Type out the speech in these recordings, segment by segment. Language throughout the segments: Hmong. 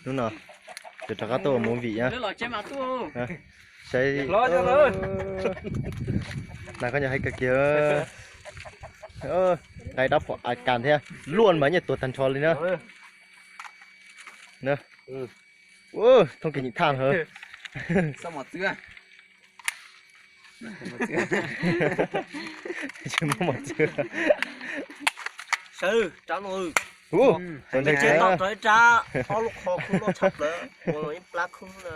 Hnub no ces rov qab tuaj ua movie na. Saib, na koj nyob hais kawg kiag. Nqa dab phom a kas thiab luaj mas nyiaj tuag tag nrho li na. Thooj kev nyim thaj hov. Tsis muaj mos txwv. Sawv rab no, tus ntseeg tsev tau rau ib rab, ob lub qho khub loj tshaj plaws, ua ib plab khub na.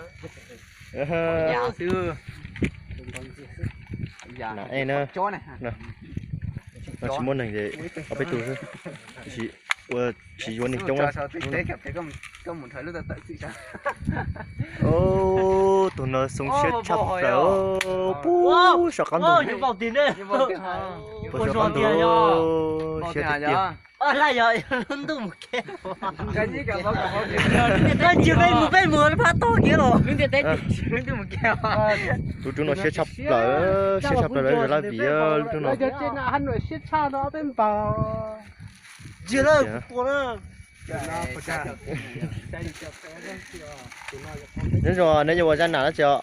Nas ej na, no tsis muaj neeg ces ob peb tug xwb, tab sis ua tsis yuav neeg coob na. Tus no xoo siab tshaj plaws, pub saum qab ntug, pub saum qab ntug, siab tiag tiag. Lub roob no siab tshaj plaws, siab tshaj plaws lawv zov laj vim lub roob no. Nyob zoo, neb yuav ua zaj nam dab tsi os?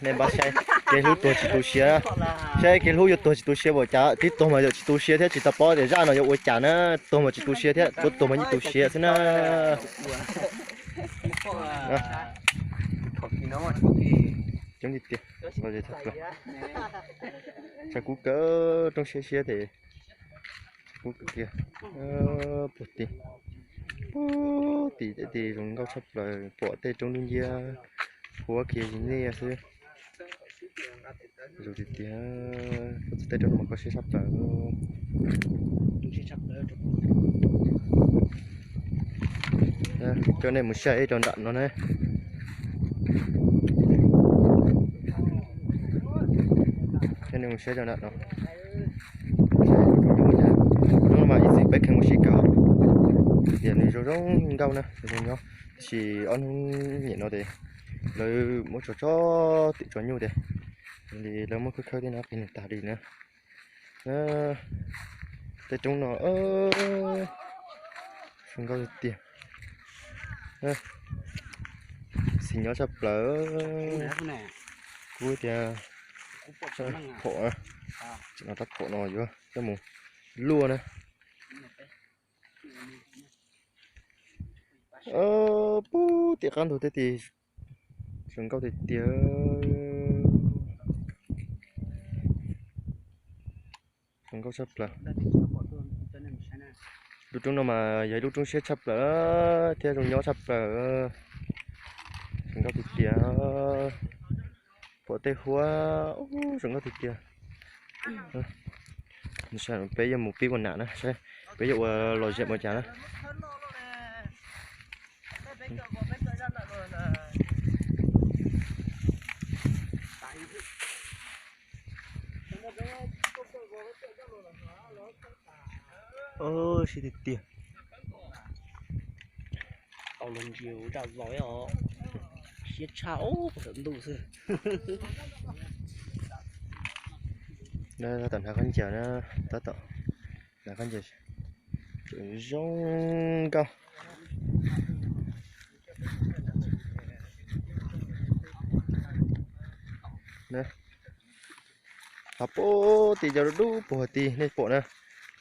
Nej npaj saib kev hlub tuag tsis tu siab, saib kev hlub yuav tuag tsis tu siab npaum cas, twb tuag mas yuav tsis tu siab thiab, tsis tau paub tias zaj no yuav ua cas na, tuag mas tsis tu siab thiab, tsuas tuag mas yeej tu siab xwb na. Coob tiag tiag, tsam kub kawg, roob siab siab ces kub kawg kiag. Puag tim, puag tim tej tim zoo nkauj tshaj plaws, pom tej roob dub nciab huab kiag li nej xwb. Zoo tiag tiag, koj txog tej roob no mas koj siab tshaj plaws. Coj nej mus saib rau nram no na. Coj nej mus saib rau nram no. Hnub no mas ib txwm peb kheev mus sib kawm tias nws zoo zoo nkauj na, zoo nyob, tab sis ob hnub nyem no ces lawv muab tso tso twm tso nyuj tias, li lawv muab khawb khawb tej no pem nws tag li na. Tej roob no zoo nkauj tiag tiag. Xis nyob tshaj plaws. Kub tiag. Phom, rab phom no yuav coj mus luaj na. Puag tim qab ntug tej tim zoo nkauj tiag tiag. Zoo nkauj tshaj plaws. Lub roob no mas yog ib lub roob siab tshaj plaws thiab zoo nyob tshaj plaws. Zoo nkauj tiag tiag. Pom tej huab, zoo nkauj tiag tiag. Peb yuav mus pib ua nam na, saib peb yuav ua lom zem ua cas na. Siab tiag tiag. Tau los ntsia zaj vau os, siab tshaj os, ntuj xwb. Tab tom hnav khaub ncaws na, tab tom hnav khaub ncaws zoo nkauj. Phab puag tim yog dub dub puag tim nej pom na,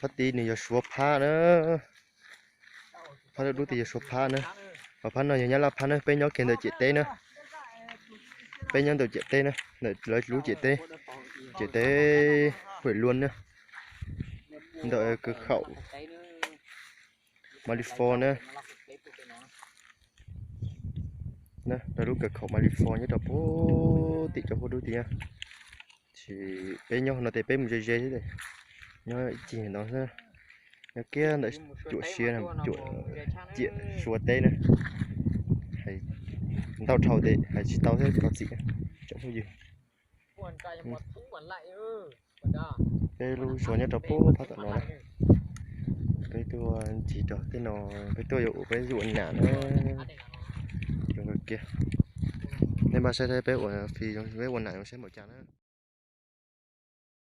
phab tid nws yog Suav phab na. Phab dub dub tid yog Suav phab na. Ho phab no yog Nyab Laj phab na, peb nyob kiag ntawm ciam teb na. Peb nyob ntawm ciam teb na, ntawm lawv lub ciam teb, ciam teb Huam Luam na, ntawm kawg khaum Malifo na. Lawv lub kawg khaum Malifo nyob rau puag tim cov huab dub tid. Tab sis peb nyob no ces peb mus ze ze xwb, nyob ib cig no xwb. Nyob kiag ntawm cuam siav, cuam ciam Suav teb na. Hais ntau dhau ces hais tsis tau thiab thov txim tsoom phooj ywg. Peb lub zos nyob rau puag phab tom no na. Peb tuaj ncig rau tej no, peb tuaj yuav ua, peb yuav ua nam na. Zoo kawg kiag. Nej npaj saib peb ua fij zoo, peb ua nam zoo saib npaum cas na.